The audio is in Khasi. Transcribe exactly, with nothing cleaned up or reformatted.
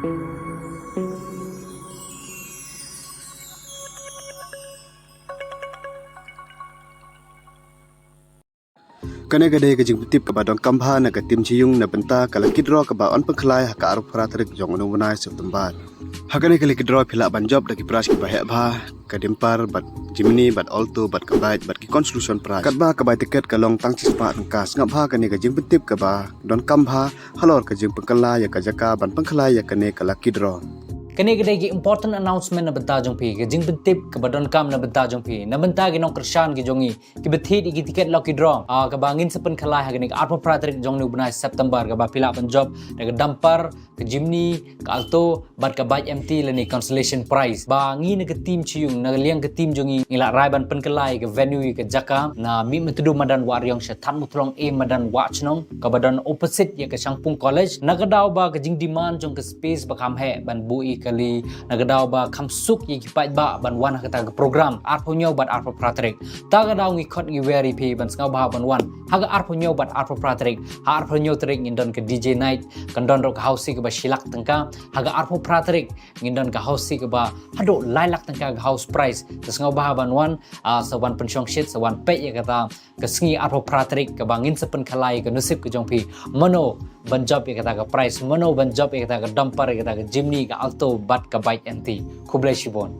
Kane ka dei ka jingpyntip kaba donkam bha na ka team Chi Yung na bynta ka lucky draw kaba yn pynkhlaiñ ha ka arphew phra tarik jong une u bnai September. Ha kane ka lucky draw phi lah ban jop da ki prize kiba heh bha, ka dumper bad Jimny bad Alto bad ka bike bad ki consolation prize. Katba ka bai tiket ka long tang shispah tyngka. Sngap bha kane ka jingpyntip kaba donkam bha halor ka jingpynkylla ïa ka jaka ban pynkhlaiñ ïa kane ka lucky draw. Kane ka dei ki important announcement na bynta jong phi, ka jingpyntip kaba donkam na bynta jong phi, na bynta ki nongkyrshan ki jong ngi kiba thied ïa ki tiket lucky draw, ah, kaba ngin sa pynkhlaiñ ha kane ka arphew phra tarik jong une u bnai September, kaba phi lah ban jop da ka dumper, ka Jimny, ka Alto bad ka bike M T lane consolation prize. Ba ngi na ka team Chi Yung, na ka liang ka team jong ngi, ngi la rai ban pynkhlaiñ ïa ka venue, ïa ka jaka na Mihmyntdu madan Wahriong sha Thadmuthlong A madan Wahchnong, kaba don opposite ïa ka Shangpung College. Na ka daw ba ka jingdemand jong ka space ba kham heh ban buh ïa kali, na ka daw ba kham suk ïa ki paidbah ban wan ha kata ka program arphew hynñiew bad arphew phra tarik. Ta ka daw ngi khot ngi wer ïa phi ban sngewbha ban wan ha ka arphew hynñiew bad arphew phra tarik. Ha arphew hynñiew tarik ngin don ka D J night, kan don ruh ka housie kaba shi lak tyngka. Ha ka arphew phra tarik ngin don ka housie kaba haduh lai lak tyngka ka house prize. Te sngewbha ban wan, ah, sa wan pynshongshit, sa wan peit ïa kata ka sngi arphew phra tarik kaba ngin sa pynkhlaiñ ïa ka nusip ka jong phi. Mano ban jop ïa kata ka prize, mano ban jop ïa kata ka dumper, ïa kata ka Jimny, ka Alto bad ka bike M T. Khublei shibun.